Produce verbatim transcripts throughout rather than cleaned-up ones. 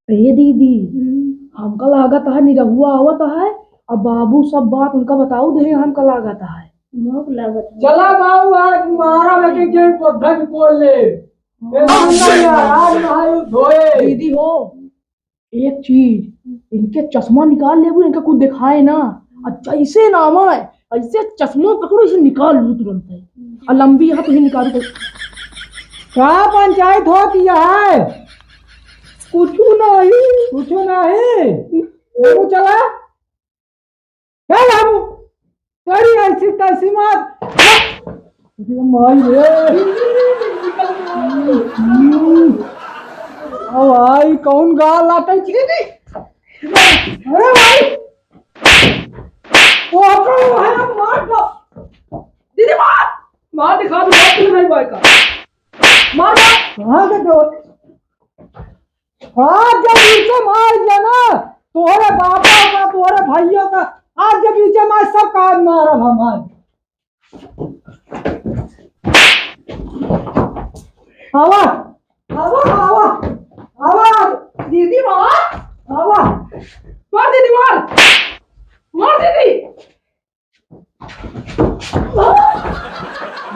ए दीदी, हम्म। हमका लागत है निरहुआ आवत है, अब बाबू सब बात उनका बताऊ दे, हमका लागत है। मोक लागत है। चला बाबू, आज मारा लगे के पौधा भी बोल ले। ए, मांगा यार, आज नहाए धोए। दीदी हो, एक चीज, इनके चश्मा निकाल लेबू, इनका कुछ दिखाए ना। आ जैसे नाम है, ऐसे चश्मा पकड़ो, इसे निकाल लू तुरंत है। आ लंबी है तो ही निकालू तो। का पंचायत होती है? कुछ नहीं। कुछ नहीं। एगो चला। क्या बाबू? तेरी ऐसी तैसी मार। अरे माई रे। हम्म। अब आई कौन गाल आटे छी? अरे भाई। ओ, ओ, है, मार दो। दीदी मार। मार दिखा दो, मार नहीं भाई का। मार, मार। कहाँ के दो? आज जब इनसे मार दिया ना, तोहरे बापा का, तोहरे भाइयों का, आज जब इनसे मार, सब काज मारब हम आज। आवा, आवा, आवा, आवा, दीदी मार, आवा। मार दीदी मार, मार दीदी।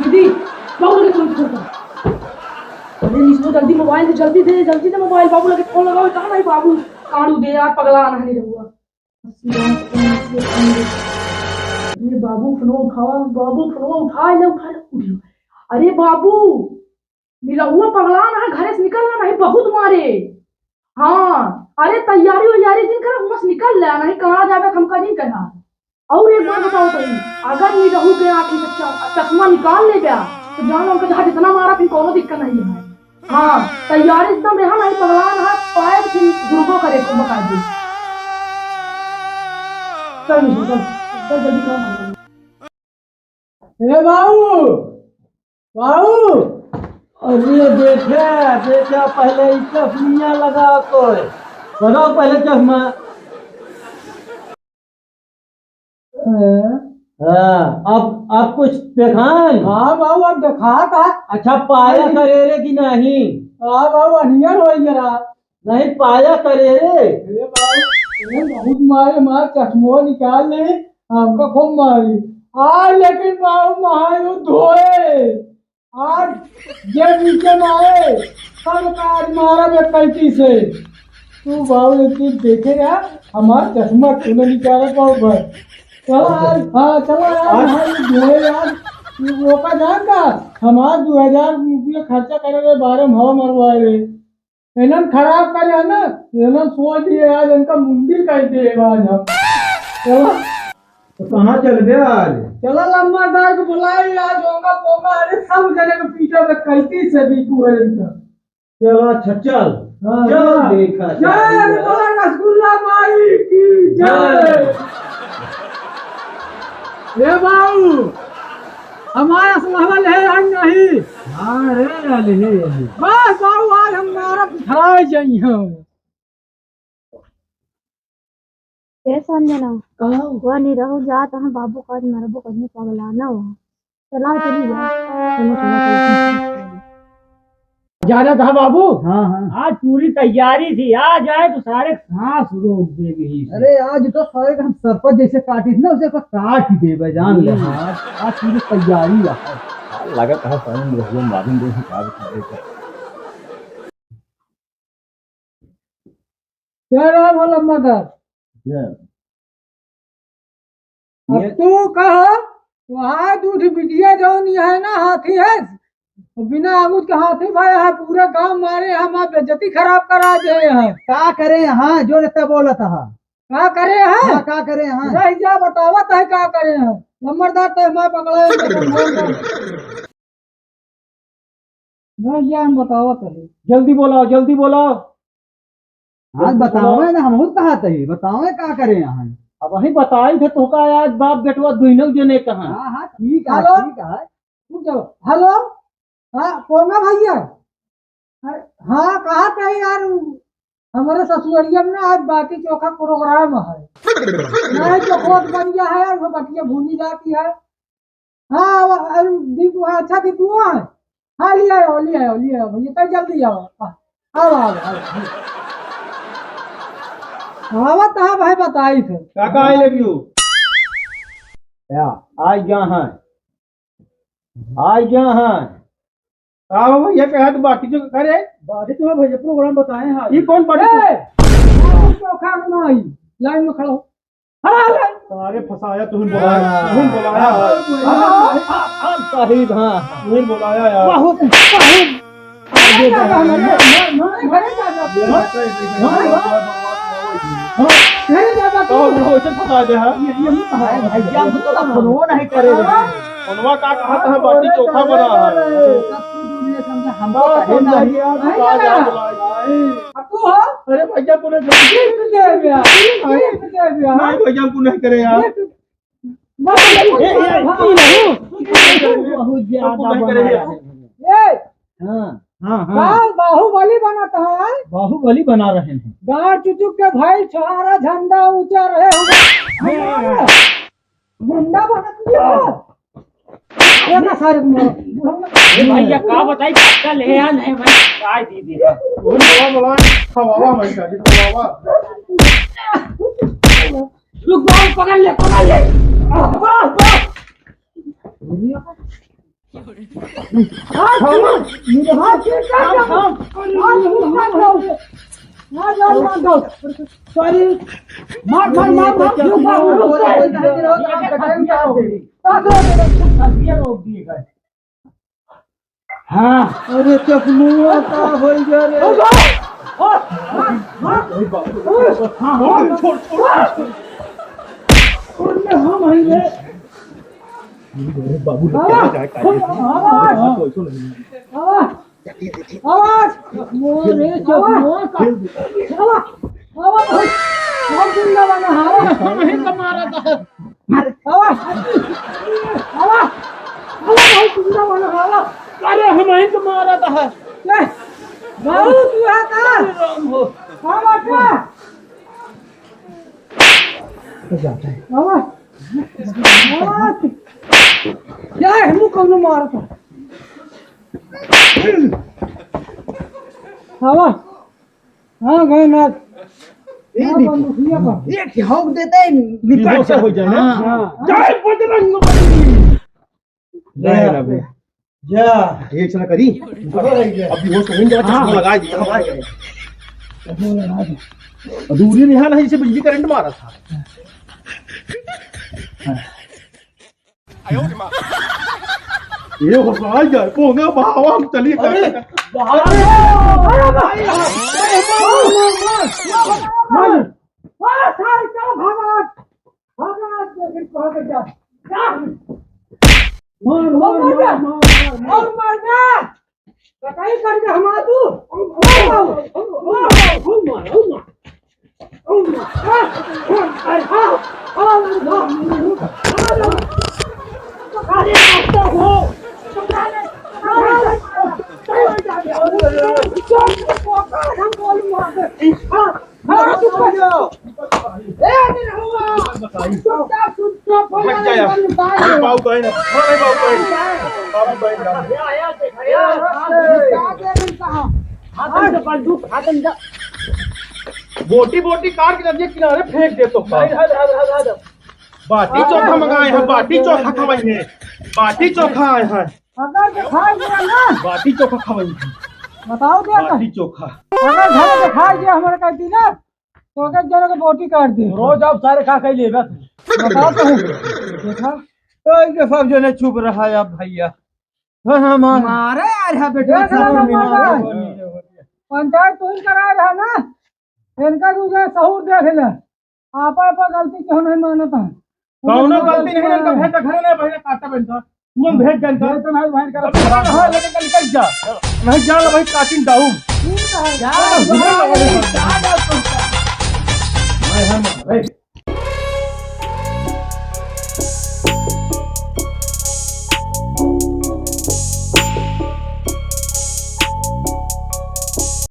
दीदी, बाबू लगे फोन कर। अरे निशु, जल्दी मोबाइल दे, जल्दी दे, जल्दी दे मोबाइल, बाबू लगे फोन लगाओ, कहाँ नहीं बाबू? कानू दे यार, पगला नहीं रहुआ। अरे बाबू फोन उठावा, बाबू फोन उठा ले, उठा ले, उठ ले। अरे बाबू, निरहुआ पगला ना है, घरे से निकल ना, नहीं बहुत मारे। हाँ, अरे तैयारी वैयारी जिन करा, हुआं से निकल ले, नहीं कहाँ जावे हमका जिन कहा। और एक बात बताओ तनी, अगर निरहू के आँखी से च-, चश्मा निकाल ले गया, तो जान उनका जहाँ जितना मारा फिर कोनो दिक्कत नहीं है। हाँ, तैयारी एकदम रहा, नहीं पगला ना है, पाए फिर गुरुगो करे को बता दे। चल निशु, चल, चल जल्दी काम कर। ए बाबू, बाबू, अरे देखा, देखा, पहले ई चश्मिया लगा तो है। लगाओ पहले चश्मा। हाँ, अब, अब कुछ देखान? हाँ बाबू, अब देखा था। अच्छा, पाया करे रे कि नहीं? हाँ बाबू, अनियर हो जरा। नहीं पाया करे रे। अरे बाबू, ये बहुत मारे, मार चश्मो निकाल ले, हमका खूब मारी। आ, लेकिन बाबू, नहाए धोए, आज जे नीचे में आए, सब का आज मारा बे कैंची से। तू बाबू, एक चीज देखे यार, हमार चश्मा क्यों नहीं निकाला बाबू भाई? चलो आज, हाँ, चलो यार, आज नहाए धोए यार, ये रोका जान का, हमार दो हजार रुपये खर्चा करे रे, बारह में हवा मरवाए रे। इन्हन खराब करे है ना, इन्हन सोच लिए आज इनका मुंडी कर दे आज हम। चलो। तो कहाँ चलबे आज? चलो लंबरदार को बुलाए आज, होगा पोगा, अरे सब जने को पीटे में कैंची से भी पूरे इनका। चलो अच्छा चल। हाँ, चल चलो। देखा जय जाएगा। बोला रसगुल्ला माई की जय। जय। ए बाबू, हमारा सुनावल है आज नहीं। हाँ रे, अले हे, अले। बस बाबू, आज हम मारा पिछड़ाए जाई हम। ए संजना, कहो। वह निरहू जात है, बाबू का आज मरबो करने पगला ना हो। चला चली जा। चलो, चलो, चलो। जाना था बाबू। हाँ, हाँ। आज पूरी तैयारी थी, आ जाए तो सारे सांस रोक दे भी। अरे आज तो सारे का हम सरपंच जैसे काटी थी ना, उसे को काट ही देबे, जान ले। हम्म। हाँ, आज पूरी तैयारी है। लगा कहा सारे में रहिए, मालूम नहीं का बता रहे थे। जय राम हो लंबरदार। जय। अब ये तू कह, वहाँ दूध बिटिया जौन है ना, हाथी है, बिना आगूत के हाथी भाई है, पूरा गांव मारे, हमार बेइज्जती खराब करा दे है। का करे यहाँ, जो लेता बोलत है? का करे यहाँ? हाँ, का करे यहाँ? रह जा, बतावत है का करे यहाँ। लंबरदार तो हमार पकड़ा है, तो कौन कौन? भैया, हम बतावत है। जल्दी बोलाओ, जल्दी बोलाओ। आज जल्दी बताओ बोलाओ। है ना, हम बहुत कहा थे, बताओ है का करे यहाँ। अब वही बताई थे तो का आज बाप बेटवा दुइनों जने कहाँ। हाँ, हाँ, ठीक है, हेलो? ठीक है। रुक जाओ। हेलो, हाँ, पोंगा भैया। हाँ, कहा थे यार, हमारे ससुररिया में ना आज बाटी चोखा प्रोग्राम है। नहीं तो बहुत बढ़िया है, वो बटिया भूनी जाती है। हाँ, वो, अरे, दीपू, हाँ, अच्छा, दीपू, हाँ। हाँ, ले आओ, ले आओ, ले आओ, भैया, तब जल्दी आओ। हाँ, आओ, आओ, आओ, आओ। आवत है भाई, बताई थे। काका, I love you। या, आ गया है। आ गया है। का हो भैया, कहा तू बाटी चोखा करे? बाटी चोखा भैया, program बताए हैं आज। ये कौन बाटी चोखा? ए! बाटी चोखा बनाई। Line में खड़ा हो। खड़ा हो line। सारे फंसाया, तुम बोलाया, तुम बोलाया। हाँ, हाँ, हाँ, हाँ, शहीद, हाँ। तुम बोलाया यार। बहुत, बहुत आगे बढ़ा है। नहीं दादा, तो तू वैसे फंसा दे, हाँ। ये, ये नहीं कहा। अरे भैया, हम तो फोनवा नहीं करे रहे। फोनवा का कहा था, बाटी चोखा बना है। हमको तो पता नहीं। नहीं, नहीं, नहीं। अब तू हो? अरे भैया, तूने gift दे दिया, gift दे दिया। नहीं भैया, हमको नहीं करे यार। Gift। ए, ए, ए, बहुत ज्यादा हमको नहीं करे बना यार। रहे हैं। ए, हाँ, हाँ, हाँ। बाहुबली बनत है। बाहुबली बना रहे हैं। गाँव चुचुक के भाई, छोहारा झंडा ऊँचा रहे। हम गुंडा बनत नहीं हो। ये ना सारे बुढ़ऊ ना। ए भैया, का बताई, पक्का ले आ नहीं भाई, काय दी दी। बोला, बोला, खवावा भाई, शादी खवावा। रुक, बाबू, पकड़ ले, पकड़ ले। वाह, वाह। हाँ, हाँ, हाँ, हाँ, हाँ, हाँ। Sorry। मार, मार, मार, मार, रुक, रुक, रुक। हाँ। अरे चकनुआ का होई गया रे? छोड़, छोड़, छोड़। अरे हम हई रे। अरे बाबू, बाबा, बाबा, बाबा, मोरे चकनुआ का। बाबा, बाबा, बहुत जिंदा बना है। हम ही तो मारा था। अरे, आवा, आवा, आवा, भाई, जिंदा वाला, आवा। अरे, हम ही तो मारा था। ले, बाबू, तू आ का? अरे राम हो। आवा, का? आवा, आवा। क्या है, मुंह कौनो मारता? आवा। हाँ, गए ना। ए, हाँ, दीपू। बंदूकिया पर। एक हॉक देते हैं, निपट बेहोश हो जाए ना। हाँ, हाँ। जय बजरंग बली। जय राम। जा। एक चला करी। अब बेहोश हो गए, हाँ। चश्मा लगा दी, चश्मा लगा दी। दूरी नहीं है ना, जैसे बिजली करंट मारा था। ये हो साल यार, पोंगा बहावा हम चली अरे, करते। बहावा। अरे, अरे, अरे, अरे, मार, मार, मार, मार, मार। मार, सारे चलो भागो। भागो, लेकिन कहाँ पे जा? जा। मार, मार, मार, मार, मार, मार। और मारना। बताई करके हम आदू। ए, निरहुआ! चुपचाप, चुपचाप हो जा, हट जा यार। निकाल दे। अरे बाबू बहन, अरे बाबू बहन, बाबू बहन। हाथ में बंदूक, हाथ में। बोटी, बोटी काट के नदिया किनारे फेंक दे तो का। हद, हद, हद, हद। बाटी चोखा मंगाए हैं, बाटी चोखा खवाई है, बाटी चोखा आए हैं। अगर दिखाई दिया ना। बाटी चोखा खवाई है। बताओ क्या बाटी चोखा। अगर घर दिखाई दिया हमारे कहती ना, तो अगर जरा के बोटी काट दे। रोज आप सारे खा के लेगा। बताओ तो है। देखा? तो इनके सब जने चुप रहा है अब भैया। हाँ, हाँ, मार। मारे यार, हाँ, बेटा, देख रहा ना, मार। पंचायत तू ही करा रहा ना, इनका तू जो सहूर देख ले, आपा, आपा गलती क्यों नहीं मानता है? कौनो गलती नहीं, इनका भेज दे, घरे नहीं, बहिने काटा बनता, तुम भेज देता। ये तो नहीं, बहन का अब चला रहा है, लेकिन कल निकल जा, नहीं जा, भाई, काटिन डाउन। ठीक है। जा, जा, जा, जा, जा। हाय, हाय, मार, हाय।